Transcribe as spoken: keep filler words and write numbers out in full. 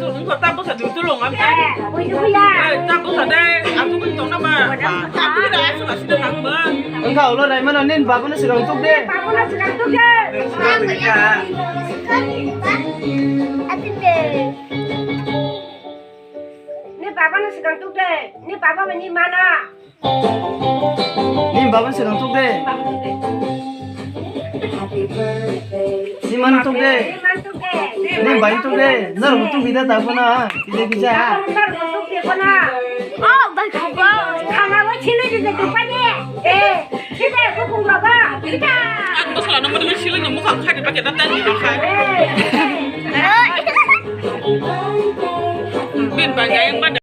Wngkha ta bwsa di tulung am. Eh, buji buya. Eh, ta bwsa de, aku pun tong nama. Aku tidak aku nasi dan aku bang. Wngkha ulo rai mano nin babu no sikang tuk de. Babu no sikang tuk de. Atin de. Ni babu no sikang tuk de. Ni babu ni mana. Ni babu sikang tuk de. Ni man tuk de. Ni bai tuk de. Nor tuk bida ta pona. Kisa kisa. Oh, bai tuk. Khana wa chile de tu pa de. Eh, chile ko kung ba ba. Kita. Ang masala no mo chile no mo khang khai de pa ke ta ta ni khai. Bin ba ga yang ba